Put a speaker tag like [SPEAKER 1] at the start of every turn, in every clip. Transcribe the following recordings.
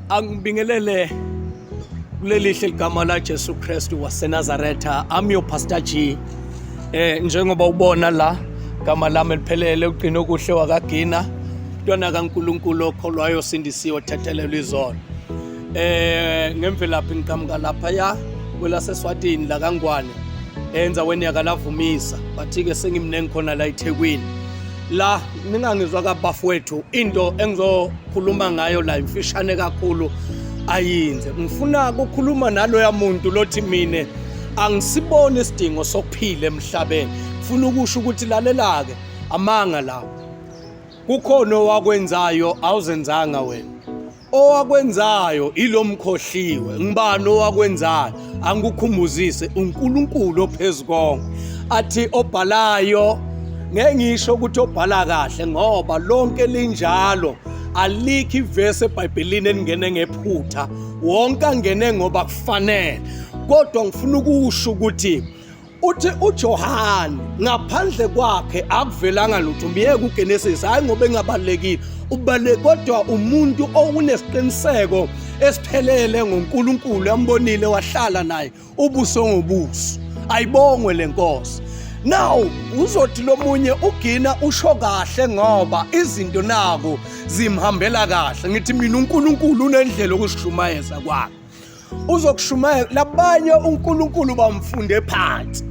[SPEAKER 1] Angibingelele kulelihle ligama la Jesu Kristu waseNazaretha. I'm your Pastor G. Njengoba ubona la gama lami eliphelele ugcina okuhle wakagina mntwana kaNkuluNkulu okholwayo osindisiwe othethelelwa izono. Ngemvelaphi ngiqhamuka lapha ya kwelaseswatini la kaNgwane endaweni yakaLavumisa bathi ke sengimnengi khona la eThekwini. La ningangizwa kabafowethu, into engizokhuluma ngayo la imfishane kakhulu ayinze. Ngifuna ukukhuluma naloya muntu lothi mina angisiboni isidingo sokuphila emhlabeni. Ngifuna ukusho ukuthi lalela-ke, amanga lawo. Kukhona owakwenzayo awuzenzanga wena. Owakwenzayo ilomkhohliwe. Ngibani owakwenzayo? Angikukhumbuzise uNkulunkulu ophezukonke. Athi obhalayo, ngeke ngisho ukuthi obhala kahle ngoba lonke linjalo. Alikho ivesi eBhayibhelini elingene ngephutha. Wonke angene ngoba kufanele. Kodwa ngifuna ukusho ukuthi uthi uJohane ngaphandle kwakhe akuvelanga lutho. Myeke uGenesis, hayi ngoba engabalekile, ubaleke kodwa umuntu okunesiqiniseko esiphelele ngoNkulunkulu, ambonile wahlala naye ubuso ngobuso. Ayibongwe lenkosi. Now uzothi lomunye ugina usho kahle ngoba izinto naku zimhambela kahle. Ngithi mina uNkulunkulu unendlela yokusishumayeza kwakhe. Uzokushumayela labanye uNkulunkulu bamfunde phansi,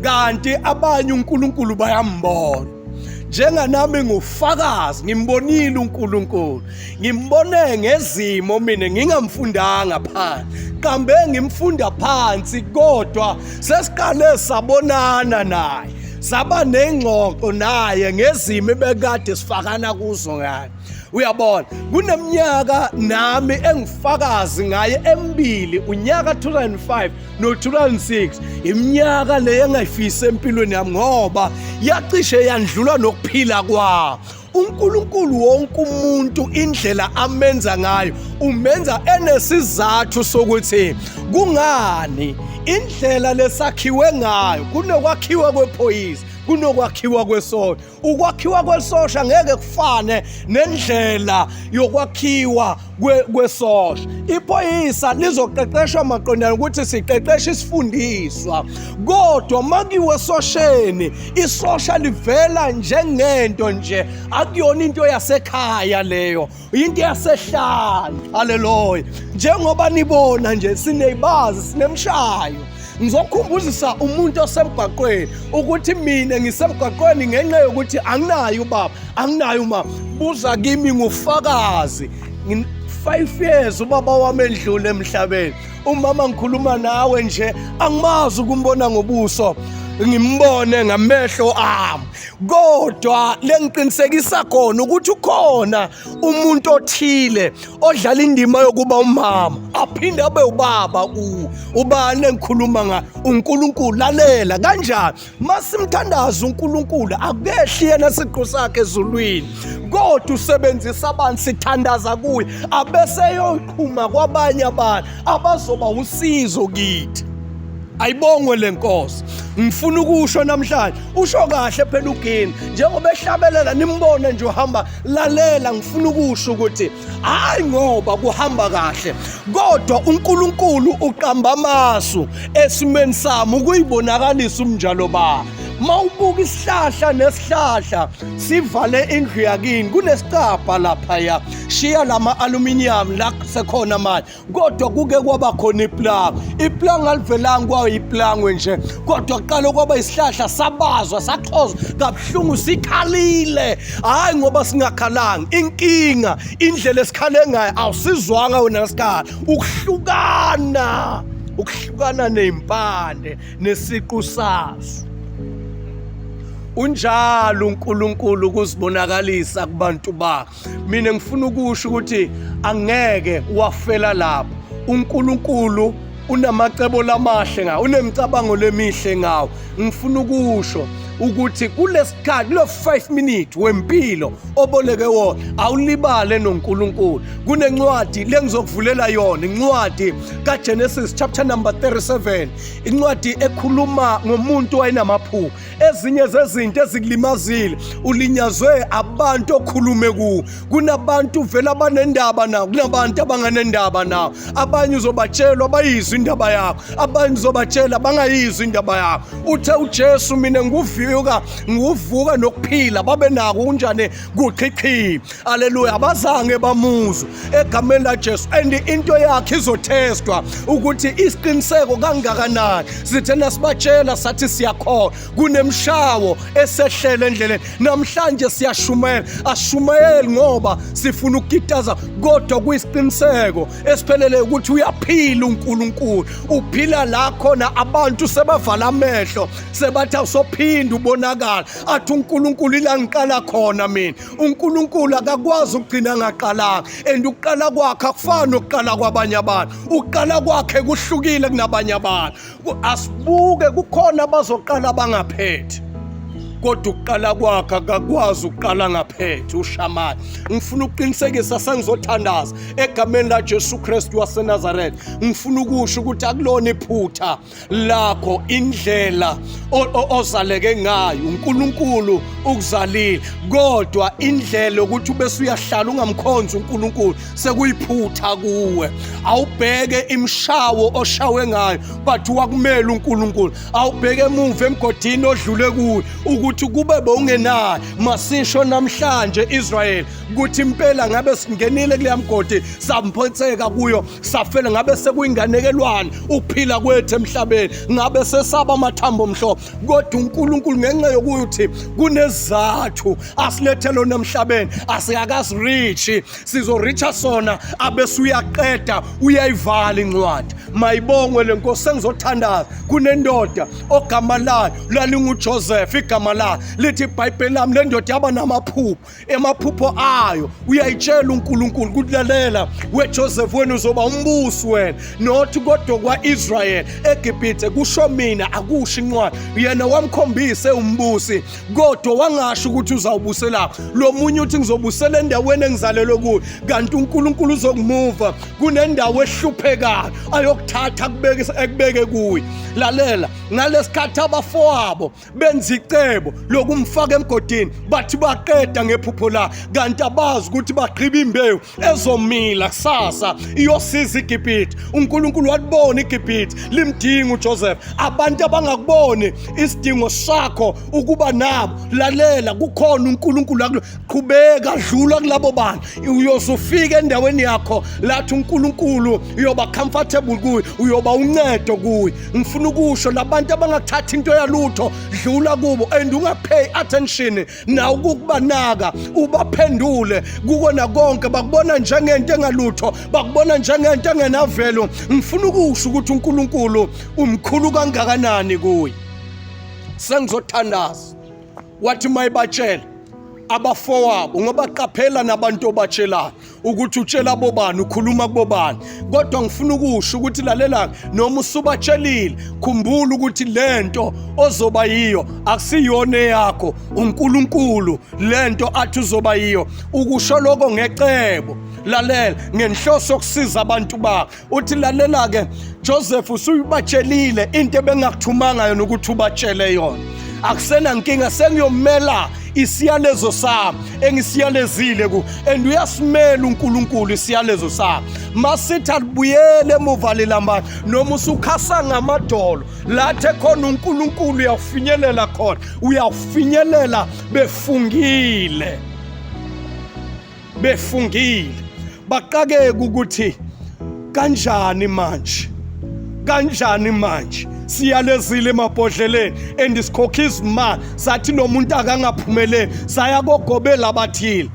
[SPEAKER 1] kanti abanye uNkulunkulu bayambona. Njenganami ngufakazi, ngimbonile uNkulunkulu, ngimbone ngezimo mina ngingamfundanga phansi, kambe ngimfunda phansi, kodwa sesiqale sabonana naye, saba nengxoxo naye ngezimo ebekade sifakana kuzo ngaye. Uyabona, kuneminyaka nami engifakazi ngaye emibili, unyaka 2005 no 2006, iminyaka le engayifisa empilweni yami ngoba yacishe yandlula nokuphila kwami. uNkulunkulu wonke umuntu indlela amenza ngayo umenza enesizathu sokuthi kungani indlela lesakhiwe ngayo. Kunokwakhiwa kwephoyisa, kunokwakhiwa kwesonto. Ukwakhiwa kwesosha ngeke kufane nendlela yokwakhiwa kwesosha. Iphoyisa lizoqeqeshwa maqondana ukuthi siqeqesha isifundiswa, kodwa makiwe esosheni, isosha livela njengento nje, akuyona into yasekhaya leyo, into yasehlane. Haleluya! Njengoba nibona nje sinezibazi, sinemshayo. Ngizokhumbuzisa umuntu osemgwaqweni ukuthi mina ngisemgwaqweni ngenxa yokuthi anginayo ubaba, anginayo umama. Buza kimi, ngufakazi. 5 years ubaba wami endlule emhlabeni. Umama ngikhuluma nawe nje angimazi ukumbona ngobuso, ngimbone ngamehlo ami, kodwa lengiqinisekisa khona ukuthi ukhona umuntu othile odlala indima yokuba umama aphinde abe ubaba. Ubani engikhuluma ngayo? uNkulunkulu. Lalela kanjani, masimthandaza uNkulunkulu akehli yena siqu sakhe ezulwini, kodwa usebenzisa abantu. Sithandaza kuye abese eyoqhuma kwabanye abantu abazoba usizo kithi. Ayibongwe lenkosi. Ngifuna ukusho namhlanje, usho kahle phela ugini njengoba ehlabelela, nimbone nje uhamba. Lalela, ngifuna ukusho ukuthi hayi ngoba kuhamba kahle, kodwa uNkulunkulu uqamba amasu esimeni sami ukuyibonakalisa umnjalo ba. Mawubuka isihlahla nesihlahla sivale indlu yakini, kunesicabha laphaya, shiya lama aluminium la sekhona manje, kodwa kuke kwaba khona iplangwe. Iplangwe alivelanga kwayo iplangwe nje, kodwa kuqala kwaba isihlahla, sabazwa, saxhozwa kabuhlungu, sikhalile. Hhayi ngoba singakhalanga, inkinga indlela esikhale ngayo awusizwanga wena sikhala. Ukuhlukana, ukuhlukana ney'mpande nesiqu saso. Unjalo uNkulunkulu ukuzibonakalisa kubantu bakhe. Mina ngifuna ukusho ukuthi angeke wafela lapho. uNkulunkulu unamacebo lamahle ngawo, unemicabango lemihle ngawo. Ngifuna ukusho Ukuthi kulesikhathi kulo 5 minute wempilo oboleke wona, awulibale noNkulunkulu. Kunencwadi lengizokuvulela yona, incwadi kaGenesis chapter number 37, incwadi ekhuluma ngomuntu wayenamaphupho. Ezinye zezinto ezikulimazile, ulinyazwe abantu okhulume kuwo. Kunabantu vele abanendaba nawo, kunabantu abanganendaba nawo. Abanye uzobatshelwa bayizwe indaba yakho, abanye uzobatshela bangayizwa indaba yakho. Uthe uJesu, mina nguvuka, nguvuka nokuphila, babe nako kunjani kuchichima. Haleluya, abazange bamuzwe egameni laJesu. And into yakhe izothestwa ukuthi isiqiniseko kangakanani. Sithe nasibatshela sathi siyakholwa, kunemshawo esehlele endleleni. Namhlanje siyashumayela, ashumayeli ngoba sifuna ukukitaza, kodwa kuyisiqiniseko esiphelele ukuthi uyaphila uNkulunkulu. Uphila la khona abantu sebavala amehlo, sebathi awusophinda ubonakala, athi uNkulunkulu ila ngiqala khona mina. uNkulunkulu akakwazi ukugcina ngaqalanga, and ukuqala kwakhe akufani nokuqala kwabanye abantu. Ukuqala kwakhe kuhlukile kunabanye abantu. Asibuke, kukhona abazoqala bangaphethi, kodwa ukuqala kwakhe akakwazi ukuqala ngaphethe ushamani. Ngifuna ukuqinisekisa, sengizothandaza egameni laJesu Kristu waseNazaretha, ngifuna ukusho ukuthi akulona iphutha lakho indlela ozaleke ngayo. uNkulunkulu ukuzalile, kodwa indlela ukuthi ubese uyahlala ungamkhonzi uNkulunkulu sekuyiphutha kuwe. Awubheke imshawo oshawe ngayo, but wakumela uNkulunkulu. Awubheke emuva emgodini odlule kuyo ukuthi kube bowungenayo. Masisho namhlanje Israel ukuthi impela ngabe singenile kuleya mgodi, samphonseka kuyo, safela, ngabe sekuyinganekelwane ukuphila kwethu emhlabeni, ngabe sesaba amathambo omhlophe. Kodwa uNkulunkulu, ngenxa yokuthi kunezathu asilethe lona emhlabeni, asikakazi-reach, sizo-reacha sona abese uyaqeda, uyayivala incwadi. Mayibongwe le Nkosi. Sengizothandaza. Kunendoda ogama layo lalinguJoseph. Igama layo lithi iBhayibheli lami, le ndoda yaba namaphupho. Emaphupho ayo uyayitshela uNkulunkulu ukuthi, lalela weJoseph, wena uzoba umbusi wena, not kodwa kwa-Israel, eGibhithe kusho mina, akusho incwadi. Yena wamkhombise umbusi, kodwa wangasho ukuthi uzawubusela. Lo munye uthi ngizobusela endaweni engizalelwe kuyo, kanti uNkulunkulu uzokumuva kunendawo ehluphekayo ayokuthatha akubeke, ekubeke kuyo. Lalela, ngalesikhathi abafowabo benza icebo lokumfaka emgodini, bathi baqeda ngephupho la, kanti abazi ukuthi bagqiba imbewu ezomila kusasa iyosiza iGibhithe. uNkulunkulu walibona iGibhithe limdinga uJoseph. Abantu abangakuboni isidingo sakho ukuba nabo, lalela, kukhona uNkulunkulu akulo. Qhubeka, dlula kulabo bantu, uyozufika endaweni yakho lathi uNkulunkulu uyoba comfortable kuyo, uyoba uncedo kuyo. Ngifuna ukusho labantu abangakuthatha into yalutho, dlula kubo and ungapay attention nawe ukubanaka, ubaphendule kukona konke. Bakubona njengento engalutho, bakubona njengento engenavelo. Ngifuna ukusho ukuthi uNkulunkulu umkhulu kangakanani kuye. Sengizothandaza. Wathi mayibatshela abafowabo, ngoba qaphela nabantu obatshelayo ukuthi utshela bobani, ukhuluma kubobani. Kodwa ngifuna ukusho ukuthi lalela, noma usubatshelile, khumbula ukuthi lento ozoba yiyo akusiyona eyakho, uNkulunkulu lento athi uzoba yiyo. Ukusho lokho ngecebo, lalela, ngenhloso yokusiza abantu bakho. Uthi lalela ke Joseph, usuyibatshelile into ebengakuthumanga yona ukuthi ubatshele yona, akusena nkinga, sengiyomela isiyalezo sami engisiyalezile ku. And uyasimela uNkulunkulu isiyalezo sami. Masithi alibuyele emuva lelambani, noma usukhasa ngamadolo, lathe khona uNkulunkulu uyafinyelela khona, uyafinyelela. Befungile, befungile, baqakeka ukuthi kanjani manje, kanjani manje, siyalezile emabhodleleni and sikhokha izimali, sathi lo muntu akangaphumeleli, saya kogobela abathile,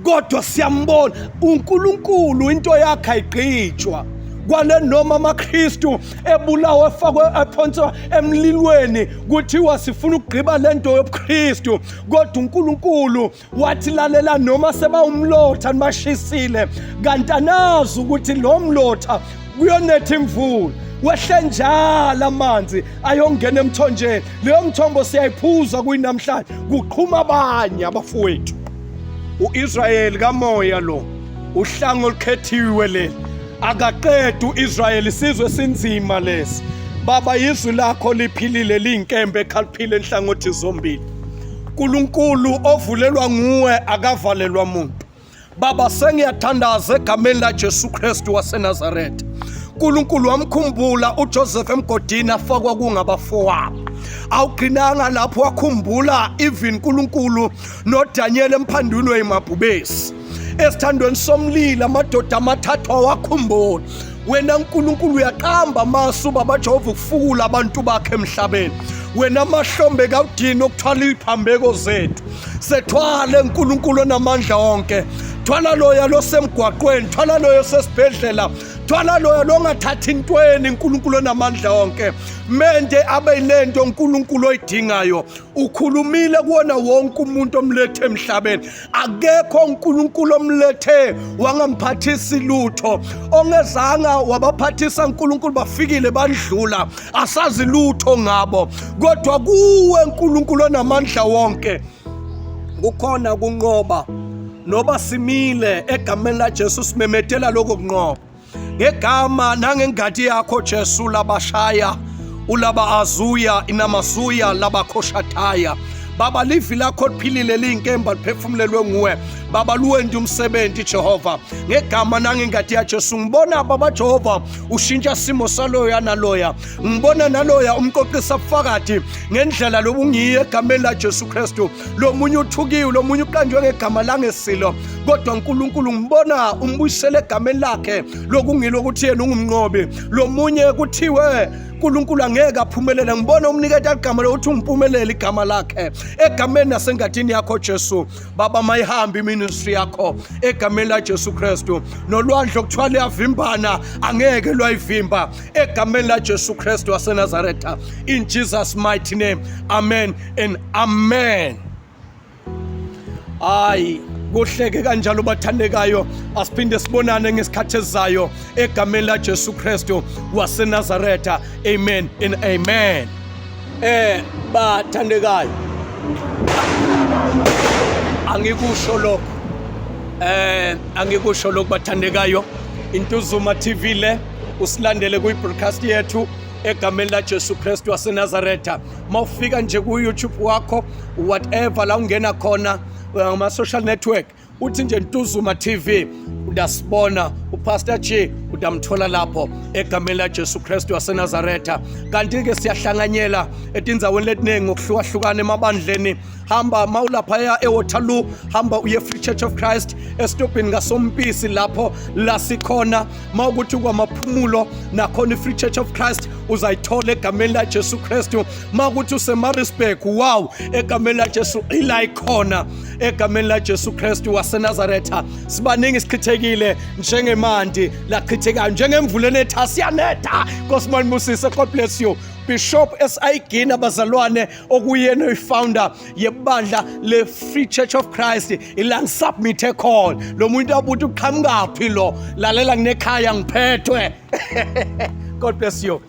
[SPEAKER 1] kodwa siyambona uNkulunkulu, into yakhe ayigqitshwa. Kwale noma amaKristu ebulawa, efakwe, ephonswa emlilweni, kuthiwa sifuna ukugqiba lento yobuKristu, kodwa uNkulunkulu wathi lalela, noma sebawumlotha nibashisile, kanti anazi ukuthi lo mlotha kuyonetha imvula. Wehle njalo amanzi ayongena emthonjeni. Leyo mthombo siyayiphuza kuyinamhlanje. Kuqhuma abanye abafowethu. U-Israyeli kamoya lo, uhlanga olukhethiwe leli. Akaqedi u-Israyeli, isizwe sinzima lesi. Baba, izwi lakho liphilile, liyinkembe ekhaliphile enhlangothi zombili. Nkulunkulu ovulelwa nguwe akavalelwa muntu. Baba, sengiyathandaza egameni laJesu Kristu waseNazaretha. uNkulunkulu wamkhumbula uJoseph emgodini afakwa kungabafowabo. Awugcinanga lapho, wakhumbula even uNkulunkulu noDaniel emphandwini wemabhubesi. Esithandweni somlilo amadoda amathathu awakhumbula. Wena uNkulunkulu uyaqamba amasu baba Jehova ukufukula abantu bakhe emhlabeni. Wena mahlombe kawudini okuthwala iziphambeko zethu. Sethwale uNkulunkulu onamandla onke. Thwala loya losemgwaqweni, thwala loyo osesibhedlela, thwala loya longathathi intweni uNkulunkulu onamandla onke. Mende abe yilento uNkulunkulu oyidingayo. Ukhulumile kuwona wonke umuntu omlethe emhlabeni. Akekho uNkulunkulu omlethe wangamphathisi lutho, ongezanga wabaphathisa uNkulunkulu, bafikile bandlula, asazi lutho ngabo. Kodwa kuwe uNkulunkulu onamandla wonke kukhona kunqoba. Noba simile egameni laJesu simemetela lokho kunqoba ngegama nangengadi yakho Jesu. Labashaya ulaba azuya inamasuya labakhoshataya. Baba, livi lakho liphilile, liyinkemba, liphefumulelwe nguwe Baba, luwente umsebenzi Jehova ngegama nangengadi yaJesu. Ngibona Baba Jehova ushintsha simo saloya naloya, ngibona naloya umqoqisa bufakathi ngendlela lobungiyo egameni laJesu Kristu. Lo munye uthukiwe, lo munye uqanjwe ngegama langesilo, kodwa uNkulunkulu ngibona umbuyisele egameni lakhe lokungilo ukuthi yena ungumnqobi. Lo munye kuthiwe uNkulunkulu angeke aphumelele, ngibona umniketa igama lokuthi ungimpumelele igama lakhe egameni nasengadini yakho Jesu. Baba, mayihambe iministry yakho egameni la Jesu Kristu. Nolwandle okuthiwa liyavimbana angeke lwayivimba egameni la Jesu Kristu waseNazaretha. In Jesus mighty name, amen and amen. Hayi, kuhleke kanjalo bathandekayo, asiphinde sibonane ngesikhathi esizayo egameni la Jesu Kristu waseNazaretha. Amen and amen. Bathandekayo, angikusho lokho, angikusho lokho bathandekayo. Intuzuma TV le, usilandele kwi broadcast yethu egameni la Jesu Kristu waseNazaretha. Mawufika nje ku YouTube wakho, whatever la ungena khona ngama social network, uthi nje Ntuzuma TV, udasibona uPastor G, udamthola lapho egameni la Jesu Kristu waseNazaretha. Kanti ke siyahlanganyela etindzaweni letiningi ngokuhlukahlukana emabandleni. Hamba mawulaphaya eWaterloo, hamba uye Free Church of Christ esitobhini kaSompisi, lapho la sikhona. Mawukuthi kwamaphumulo nakhona iFree Church of Christ uzayithola egameni la Jesu Kristu. Mawukuthi useMaritzburg, wow, egameni la Jesu ila ikhona egameni la Jesu Kristu waseNazaretha. Sibaningi, sichithekile njengemanti lachithekayo, njengemvula enetha, siyanetha. Nkosi manibusise. God bless you. Bishop S.I. Gina bazalwane, okuyena oyifounder yebandla le Free Church of Christ, ila ngisubmit khona. Lo muntu abuthi uqhamukaphi lo, lalela, nginekhaya, ngiphethwe. God bless you.